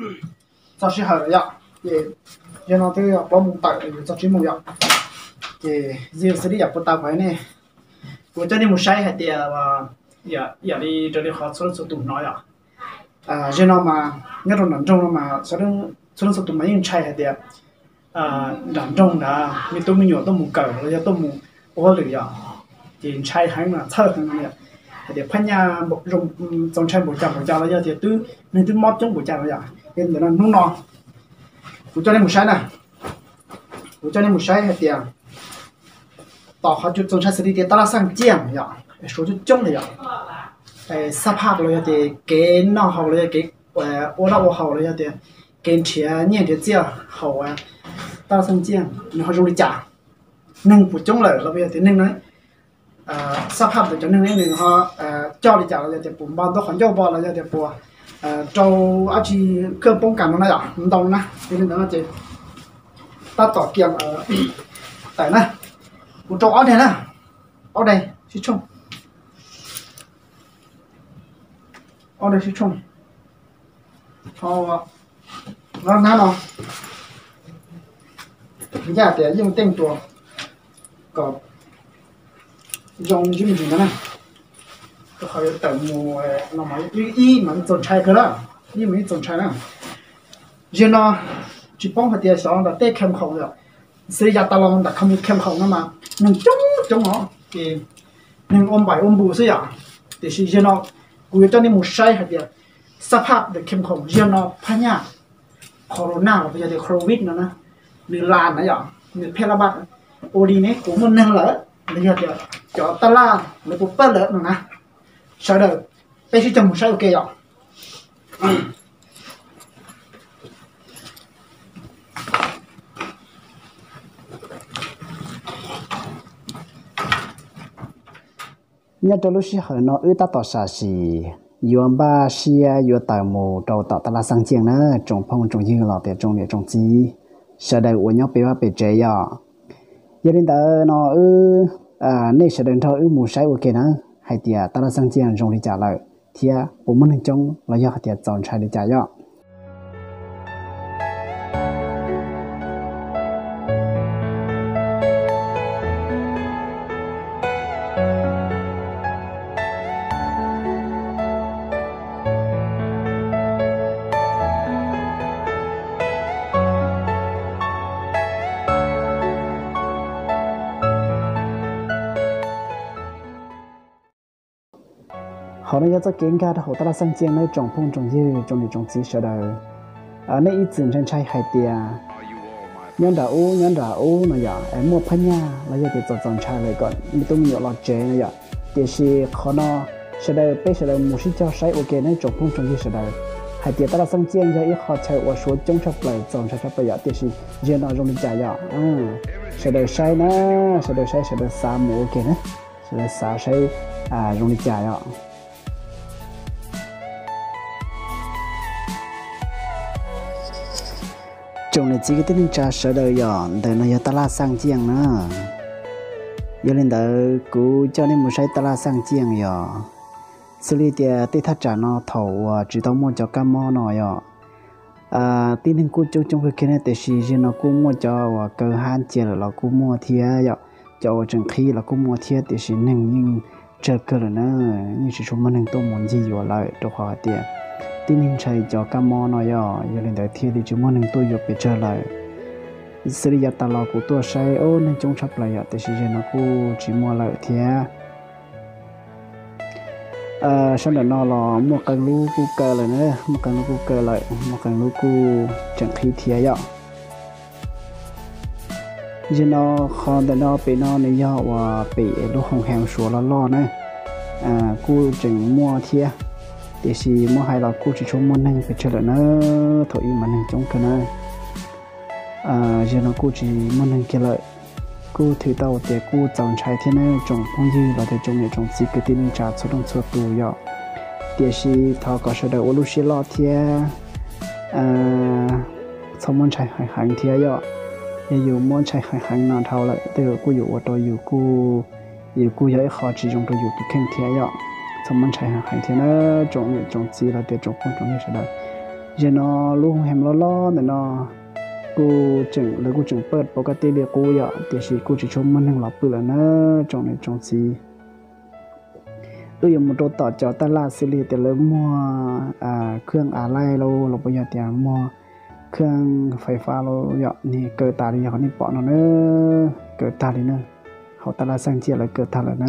txog sij hawm lawm yom, ces yog no twb plaub moos tawm yuav txog tsib moos yom. Ces zim xws li yam puas tau kuv hais nej, kuv coj nej mus saib hais tias yam li raws li qhov txhua leej txhua tus hnov yom. Zim no mas nyob rau nram nroog no mas txhua leej txhua tus mas yeej ntshai hais tias nram nroog ntawd me tub me nyuam tuaj mus kawm los yog tuaj mus ua hauj lwm yom, ces ntshai heev no, txhawj heev no yom, hais tias phab nyaj txaus ntshai npaum cas npaum cas los yog tias twb neeg twb mob coob npaum cas no yom. Yog li ntawd no hnub no kuv coj nej mus saib na, kuv coj nej mus saib hais tias tom qhov txaus ntshai xws li tias tab laj xaj ciaj yom, suav coob coob li yom, xab phaj los yog tias kev noj haus los yog kev ua noj ua haus los yog tias kev nrhiav nyiaj nrhiav txiaj haum tab laj xaj ciaj nws ho zoo li cas, neeg puas coob lawm los yog tias neeg no xab phaj ntawm cov neeg ne nws ho coj li cas los yog tias puas npaj ntau qhov ncauj npaj los yog tias puas rau dab tsi khawb poob kas no na yom, ntau na. Yog li ntawd no ces tab tom kiag tawm na, kuv rau ob daim na, ob daim sib tshooj, ob daim sib tshooj, ho lab hnab no, ncaj tias yeej teej tua kom zoo ntsis ntsis ntawd na. Rau qhov yuav tawm mus no mas ib mas ib txaus ntshai kawg na, ib mas ib txaus ntshai na. Zim no tsis paub hais tias xyov ntawm tej khem khoom yom, xws li yav tas los ntawm kho mus khem khoom no mas neeg coob coob os, ces neeg ua npaim ua npus xwb yom. Tiam sis zim no kuv yuav coj nej mus saib hais tias xab phaj ntawm khem khoom zim no phab nyaj corona los yog tias covid no na, nws las na yom, nws phem laj npaj ua li ne puas muaj neeg lawm los yog tias cov tab laj lawv puas pawj lawm no na. Sawv daws peb sib cog mus saib ua ke yom. Nyob rau lub sij hawm no wb tab tom sam sim yuav npaj siab yuav tawm mus rau tom tab laj xaj ciaj na, tsoom phooj tsoom ywg los tias tsoom niam tsoom txiv sawv daws uas nyob pem vaj pem tsev yom. Yog li ntawd no wb, nej sawv daws nrog wb mus saib ua ke na, hais tias tab laj xaj ciaj zoo li cas lawm thiab puas muaj neeg coob los yog hais tias txaus ntshai li cas yom. Hauv no yog txoj kev nkag rau hauv tab laj xaj ciaj na tsoom phooj tsoom ywg tsoom niam tsoom txiv sawv daws. Nej ib txwm ntshai ntshai hais tias nyob nram ub nyob nram ub no yom, muaj phab nyaj los yog tias txaus txaus ntshai lawm kom me tub me nyuam los tsev no yom. Tiam sis qhov no sawv daws peb sawv daws mus sib cog saib ua ke na tsoom phooj tsoom ywg sawv daws, hais tias tab laj xaj ciaj yog ib qho chaw uas suav coob tshaj plaws txaus ntshai tshaj plaws yom, tiam sis zim no zoo li cas yom. Sawv daws saib na, sawv daws saib sawv daws xav mus ua ke na, sawv daws xav saib zoo li cas yom. Tsoom niam txiv kwv tij neej tsa sawv daws yom, ntawm no yog tab laj xaj ciaj na. Yog li ntawd kuv coj nej mus saib tab laj xaj ciaj yom. Xws li tias tej thaj tsam no thaum uas tsis tau muaj cov kab mob no yom, tib neeg kuj coob coob kawg kiag ne, tiam sis zim no kuj muaj cov uas kaw hab cia lawm los kuj muaj thiab yom, cov uas tseem qhib los kuj muaj thiab, tiam sis neeg yeej tsawg kawg lawm na, yeej tsis tshua muaj neeg tuaj mus ncig yuav lawm rau qhov hais tias tib neeg ntshai cov kab mob no yom, yog li ntawd thiaj li tsis muaj neeg tuaj yuav pes tsawg lawm. Xws li yav tas los kuv tuaj saib, o, neeg coob tshaj plaws yom, tiam sis zim no kuj tsis muaj lawm thiab. Sab nram no los muaj qee lub kuj kaw lawm na, muaj qee lub kuj kaw lawm, muaj qee lub kuj tseem qhib thiab yom. Zim no qhov ntawm no pem no nws yog uas pem lub hoo hees suav loj loj na, kuj tseem muaj thiab, tiam sis muab hais los kuj tsis tshua muaj neeg pes tsawg lawm na, thaum ub mas neeg coob kawg na. Zim no kuj tsis muaj neeg kiag lawm. Kuj thwm tau tias kuj txaus ntshai thiab na tsoom phooj ywg los tias tsoom niam tsoom txiv kwv tij neej tsa txhua leej txhua tus yom. Tiam sis thov kom sawv daws ua lub siab loj thiab txhob muab ntshai heev heev thiab yom. Yog yus muab ntshai heev heev no dhau lawm tej zaum kuj yuav ua rau yus kuj, yus kuj yog ib qho tsis zoo rau yus tus kheej thiab yom. Txhob muab ntshai heev heev thiab na tsoom niam tsoom txiv los tias tsoom phooj tsoom ywg sawv daws. Zaum no lub hoo heem loj loj ntawm no kuj tseem, lawv kuj tseem pawj pov kab tij li qub yom, tiam sis kuj tsis tshua muaj neeg los pw lawm na tsoom niam tsoom txiv. Wb yuav mus rau tom cov taj laj xws li tias lawv muag khwj av laij los los puas yog tias muag khwj fais fab los yom, nws kaw tas li yog qhov nej pom no na, kaw tag li na. Hauv taj laj xeej ciaj lawv kaw tag lawm na.